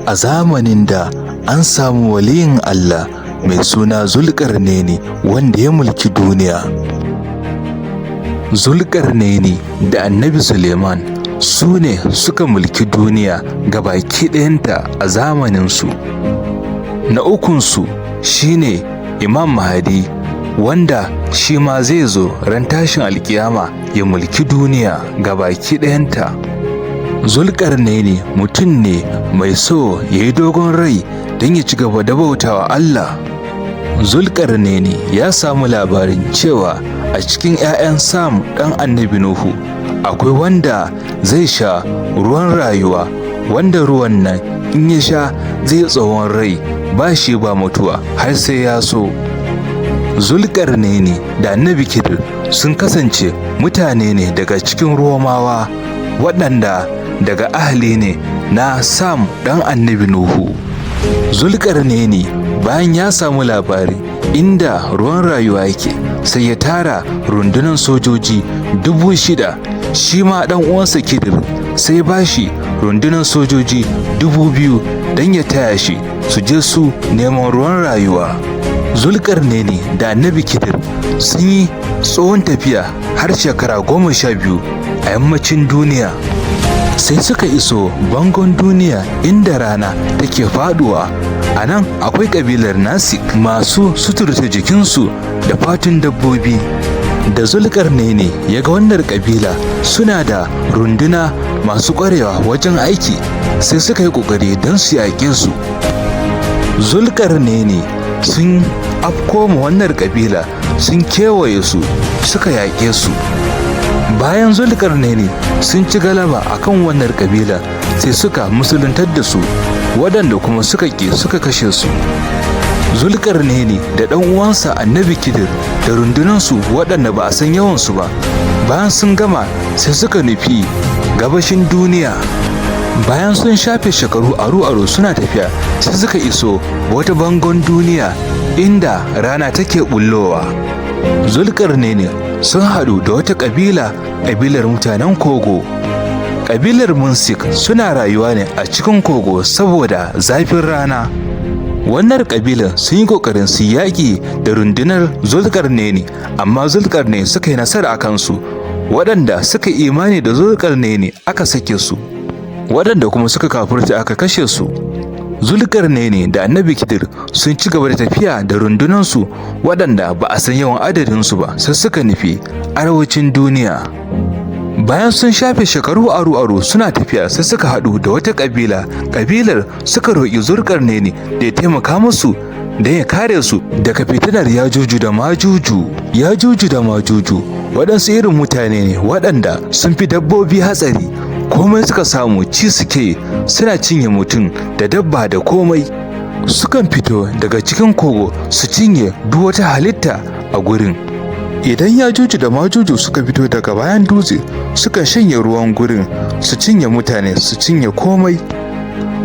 A zamanin da an samu waliyin Allah mai suna Zulƙarnaini wanda ya mulki duniya. Zulƙarnaini da Annabi Suleiman su ne suka mulki duniya gabaki ɗayanta a zamaninsu. Na ukunsu shi ne Imam Mahdi, wanda shi ma zai zo ran tashin alkiyama ya mulki duniya gabaki ɗayanta. Zulƙarnaini mutum ne mai so ya yi dogon rai don ya ci gaba da bautawa Allah. Zulƙarnaini ya samu labarin cewa a cikin ‘ya'yan Sam ɗan Annabi Nuhu akwai wanda zai sha ruwan rayuwa, wanda ruwan nan in ya sha zai tsawon rai, ba shi ba mutuwa har sai ya so. Zulƙarnaini da Annabi Khidir sun kasance mutane ne daga cikin Romawa, waɗanda daga ahali ne na Sam ɗan Annabi Nuhu. Zulƙarnaini bayan ya samu labari inda ruwan rayuwa yake, sai ya tara rundunar sojoji 6,000. Shi ma ɗan uwansa Khidir sai ba shi rundunar sojoji 2,000 don ya taya shi su je su neman ruwan rayuwa. Zulƙarnaini da Annabi Khidir sun yi tsawon tafiya har shekara 12 a yammacin duniya. Sai suka iso bangon duniya inda rana take faduwa. A nan akwai ƙabilar Nasik masu suturta jikinsu da fatun dabbobi. Da Zulƙarnaini ya ga wannan ƙabila suna da runduna masu ƙwarewa wajen aiki, sai suka yi ƙoƙari don su yaƙe su. Zulƙarnaini sun afko ma wannan ƙabila, sun kewaye su, suka yaƙe su. Bayan Zulƙarnaini sun ci galaba akan wannan ƙabila, sai suka musuluntar da su, waɗanda kuma suka ƙi suka kashe su. Zulƙarnaini da ɗan uwansa Annabi Khidir da rundunansu waɗanda ba a san yawansu ba, bayan sun gama sai suka nufi gabashin duniya. Bayan sun shafe shekaru aru-aru suna tafiya, sai suka iso wata bangon duniya inda rana take bullowa. Zulƙarnaini sun haɗu da wata ƙabila, ƙabilar mutanen kogo. Ƙabilar Munsik suna rayuwa ne a cikin kogo saboda zafin rana. Wannan ƙabilar sun yi ƙoƙarin su yaƙi da rundunar Zulƙarnaini, amma Zulƙarnaini suka yi nasara a kansu. Waɗanda suka imani da Zulƙarnaini aka sake su, waɗanda kuma suka kafurta aka kashe su. Zulƙarnaini da Annabi Khidir sun ci gaba da tafiya da rundunansu waɗanda ba a san yawan adadinsu ba, sai suka nufi arewacin duniya. Bayan sun shafe shekaru aru-aru suna tafiya, sai suka haɗu da wata ƙabila. Ƙabilar suka roƙi Zulƙarnaini da ya taimaka musu don ya kare su daga fitinar Yajuju da Majuju. Yajuju da Majuju waɗansu irin mutane ne waɗanda sun fi dabbobi hatsari. Komai suka samu ci suke, suna cinye mutum da dabba da komai. Sukan fito daga cikin kogo su cinye duk wata halitta a gurin. Idan Yajuju da Majuju suka fito daga bayan dutse, sukan shanye ruwan gurin, su cinye mutane, su cinye komai.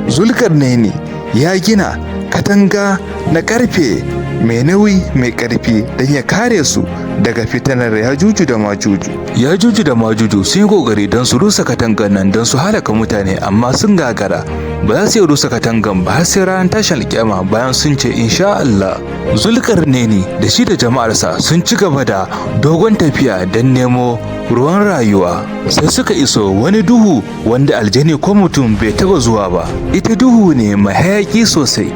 Zulƙarnaini ya gina katanga na ƙarfe mai nauyi mai ƙarfi don ya kare su daga fitinar Yajuju da Majuju. Yajuju da Majuju sun yi ƙoƙari don su rusa katangar nan don su halaka mutane, amma sun gagara. Ba za su iya rusa katangan ba har sai ranar tashin alƙiyama bayan sun ce insha Allah. Zulƙarnaini da shi da jama'arsa sun ci gaba da dogon tafiya don nemo ruwan rayuwa. Sai suka iso wani duhu wanda aljani ko mutum bai taɓa zuwa ba. Ita duhu ne mai hayaƙi sosai.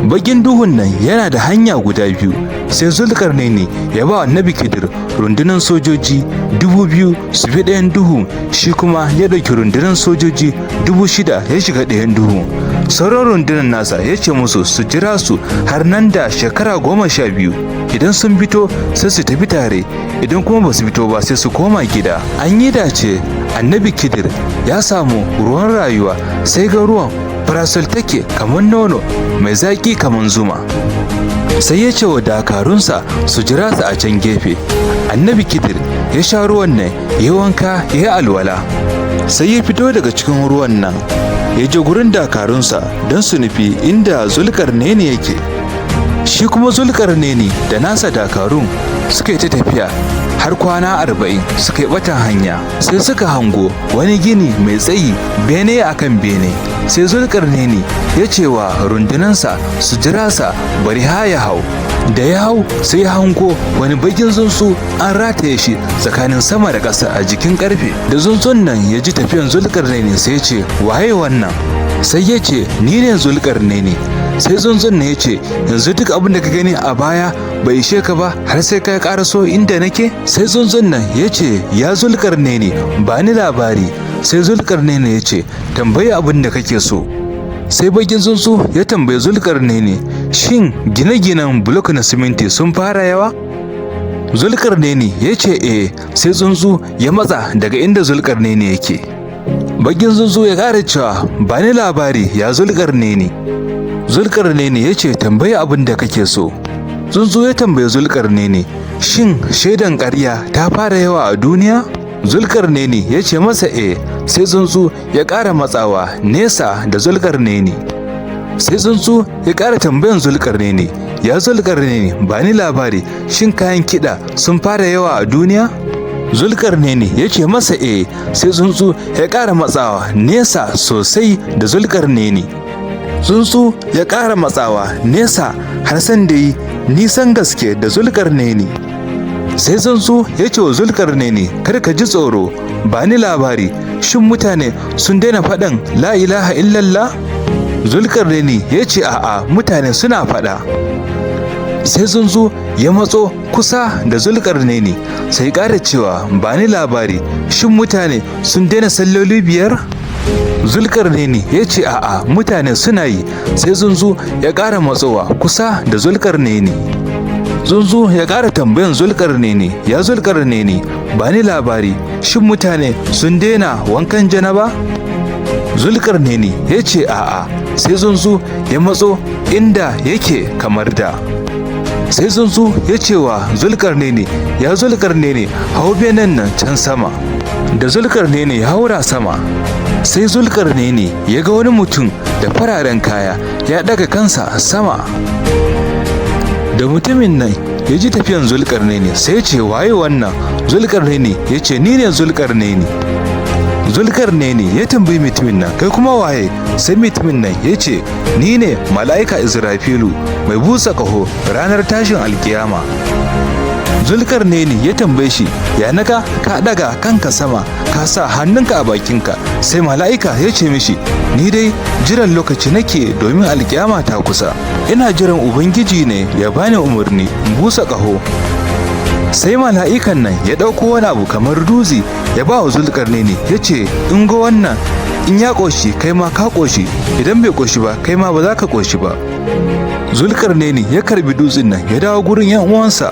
Bakin duhun nan yana da hanya guda biyu. Sai Zulƙarnaini ya ba Annabi Khidir rundunar sojoji 2,000 su bi ɗayan duhu, shi kuma ya ɗauki rundunar sojoji 6,000 ya shiga ɗayan duhu. Sauran rundunar nasa ya ce musu su jira su har nan da shekara 12. Idan sun fito sai su tafi tare, idan kuma ba su fito ba sai su koma gida. An yi dace, Annabi Khidir ya samu ruwan rayuwa, sai ga ruwan farasol take kamar nono, mai zaƙi kamar zuma. Sai ya ce wa dakarunsa su jira su a can gefe. Annabi Khidir ya sha ruwan nan, ya wanka, ya yi alwala, sai ya fito daga cikin ruwan nan, ya je gurin dakarunsa don su nufi inda Zulƙarnaini yake. Shi kuma Zulƙarnaini da nasa dakarun suka yi ta tafiya har kwana 40, suka yi batan hanya. Sai suka hango wani gini mai tsayi, bene akan bene. Sai Zulƙarnaini ya ce wa rundunansa su jira sa bari ha ya hau. Da ya hau sai ya hango wani bakin tsuntsu an rataye shi tsakanin sama da ƙasa a jikin ƙarfe. Da tsuntsun nan ya ji tafiyan Zulkarnaini sai ya ce, waye wannan? Sai ya ce, ni ne Zulkarnaini. Sai tsuntsun ne ya ce, yanzu duk abin da ka gani a baya bai ishe ka ba har sai ka karaso inda nake? Sai tsuntsun nan ya ce, ya Zulkarnaini, ba ni labari. Sai Zulkarnaini ya ce, tambayi abin da kake so. Sai bakin tsuntsu ya tambayi Zulkarnaini, shin gine-ginen bulok na siminti sun fara yawa? Zulkarnaini ya ce eh. Sai tsuntsu ya matsa daga inda Zulkarnaini yake. Bakin tsuntsu ya ƙara cewa, ba ni labari ya Zulkarnaini. Zulkarnaini ya ce, tambayi abin da kake so. Tsuntsu ya tambayi Zulkarnaini, shin shaidan ƙarya ta fara yawa a duniya? Zulkarnaini ya ce masa eh. Sai tsuntsu ya ƙara matsawa nesa da Zulkarnaini. Sai tsuntsu ya ƙara tambayan Zulkarnaini, ya Zulkarnaini, ba ni labari, shin kayan kiɗa sun fara yawa a duniya? Zulkarnaini ya ce masa eh. Sai tsuntsu ya ƙara matsawa nesa sosai da Zulkarnaini. Tsuntsu ya ƙara matsawa nesa har san da yi nisan gaske da Zulkarnaini. Sai tsuntsu ya ce wa Zulkarnaini, kar ka ji tsoro, ba ni labari, shin mutane sun daina faɗin la ilaha illallah? Zulkarnaini ya ce a'a, mutane suna faɗa. Sai tsuntsu ya matso kusa da Zulkarnaini sai ƙara cewa, ba ni labari, shin mutane sun daina salloli 5? Zulkarnaini ya ce a'a, mutane suna yi. Sai tsuntsu ya ƙara matsowa kusa da Zulkarnaini. Tsuntsu ya ƙara tambayan Zulkarnaini, ya Zulkarnaini, ba ni labari, shin mutane sun daina wankan janaba? Zulkarnaini ya ce a'a. Sai tsuntsu ya matso inda yake kamar da. Sai tsuntsu ya ce wa Zulkarnaini, ya Zulkarnaini, hau benen nan can sama. Da Zulkarnaini ya haura sama, sai Zulkarnaini ya ga wani mutum da fararen kaya ya ɗaga kansa sama. Da mutumin nan ya ji tafiyan Zulkarnaini sai ya ce, waye wannan? Zulkarnaini ya ce, ni ne Zulkarnaini. Zulkarnaini ya tambayi mutumin nan, kai kuma waye? Sai mutumin nan ya ce, ni ne mala'ika Israfilu mai busa ƙaho ranar tashin alkiyama. Zulkarnaini ya tambaye shi, ya naga ka ɗaga kanka sama ka sa hannunka a bakinka? Sai mala'ika ya ce mishi, ni dai jiran lokaci nake domin alkiyama ta kusa. Ina jiran Ubangiji ne ya bani umarni in busa ƙaho. Sai mala'ikan nan ya ɗauko wani abu kamar dutse ya ba wa Zulkarnaini ya ce, in ga wannan, in ya ƙoshi kai ma ka ƙoshi, idan bai ƙoshi ba kai ma ba za ka ƙoshi ba. Zulkarnaini ya karbi dutsen nan ya dawo gurin yan uwansa.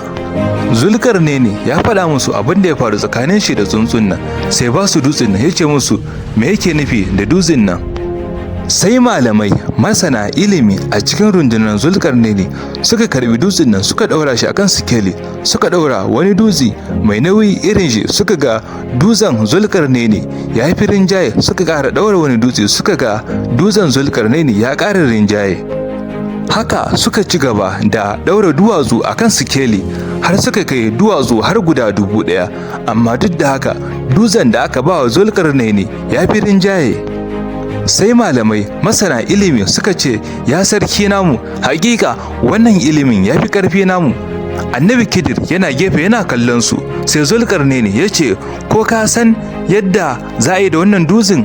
Zulkarnaini ya faɗa musu abin da ya faru tsakanin shi da tsuntsun nan, sai ba su dutsen nan ya ce musu me yake nufi da dutsen nan. Sai malamai masana ilimi a cikin rundunar Zulkarnaini suka karbi dutsen nan suka ɗaura shi akan sikeli, suka ɗaura wani dutse mai nauyi irin shi, suka ga dutsen Zulkarnaini ya fi rinjaye, suka ƙara ɗaura wani dutse, suka ga dutsen Zulkarnaini ya ƙara rinjaye. Haka suka ci gaba da ɗaura duwatsu akan sikeli har suka kai duwatsu har guda 1000, amma duk da haka dutsen da aka ba wa Zulkarnaini ya fi rinjaye. Sai malamai masana ilimi suka ce, ya sarki namu, hakika wannan ilimin ya fi ƙarfi namu. Annabi Kidir yana gefe yana kallon su. Sai Zulkarnaini ya ce, ko ka san yadda za a yi da wannan dutsen?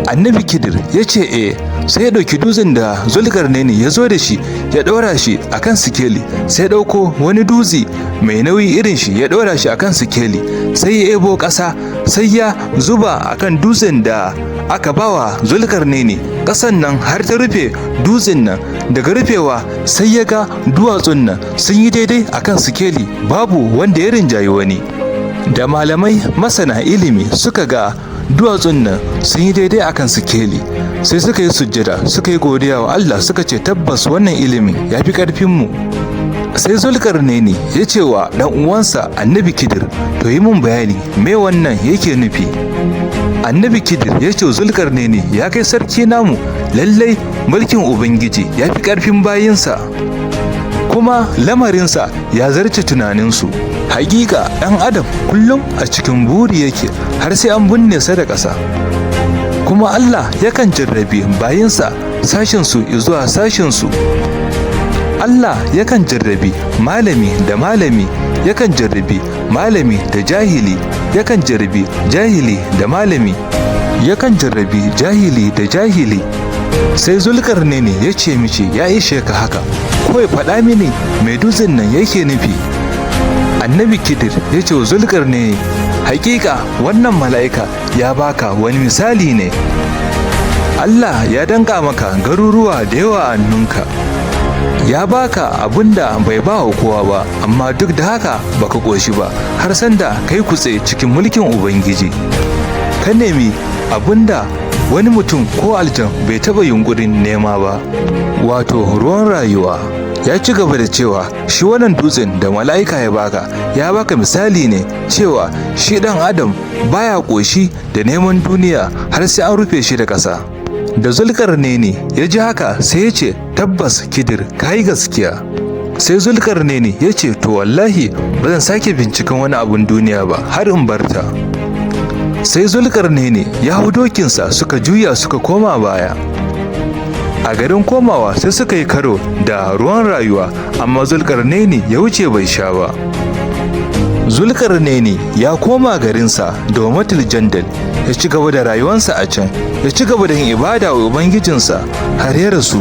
Annabi Kidir ya ce eh. Sai ya ɗauki dutsen da Zulkarnaini ya zo da shi ya ɗora shi a kan sikeli, sai ya ɗauko wani dutse mai nauyi irin shi ya ɗora shi a kan sikeli, sai ya ebo ƙasa sai ya zuba a kan dutsen da aka bawa Zulkarnaini. Ƙasan nan har ta rufe dutsen nan. Daga rufewa sai ya ga duwatsun nan sun yi daidai a kan sikeli, babu wanda ya rinjayi wani. Da malamai masana ilimi suka ga duwatsun nan sun yi daidai akan sikeli, sai suka yi sujjada suka yi godiya wa Allah, suka ce tabbas wannan ilimin ya fi ƙarfinmu. Sai Zulkarnaini ya ce wa ɗan uwansa Annabi Kidir, to yi mun bayani me wannan yake nufi. Annabi Kidir ya ce Zulkarnaini, ya kai sarki namu, lallai mulkin Ubangiji ya fi ƙarfin bayinsa, kuma lamarinsa ya zarce tunaninsu. Hakika ɗan adam kullum a cikin buri yake har sai an binne sa da ƙasa. Kuma Allah yakan jarrabe bayinsa Sashensu zuwa sashensu. Allah yakan jarrabi malami da malami, yakan jarrabi malami da jahili, yakan jarrabi jahili da malami, yakan jarrabi jahili da jahili. Sai Zulkarnaini ya ce mishi, "Ya ishe ka haka, kawai faɗa mini mai dutsen nan yake nufi." Annabi Kidir ya ce wa Zulkarnaini, "Hakika wannan mala'ika ya baka wani misali ne. Allah ya danka maka garuruwa da yawa a hannunka, ya baka abinda bai ba wa kowa ba, amma duk da haka baka ƙoshi ba har sanda kai kutse cikin mulkin Ubangiji, ka nemi abinda wani mutum ko aljan bai taɓa yunkurin nema ba, wato ruwan rayuwa." Ya ci gaba da cewa, "Shi wannan dutsen da mala'ika ya baka, ya baka misali ne cewa shi ɗan Adam baya ƙoshi da neman duniya har sai an rufe shi da ƙasa." Da Zulkarnaini ya ji haka, sai ya ce, "Tabbas Kidir, ka yi gaskiya." Sai Zulkarnaini ya ce, "To wallahi ba zan sake binciken wani abun duniya ba har in barta." Sai Zulkarnaini ya hau dokinsa, suka juya suka koma baya. A garin komawa sai suka yi karo da ruwan rayuwa, amma Zulkarnaini ya wuce bai sha ba. Zulkarnaini ya koma garinsa Daumatul Jandal, ya ci gaba da rayuwarsa a can, ya ci gaba da yin ibada wa Ubangijinsa har ya rasu.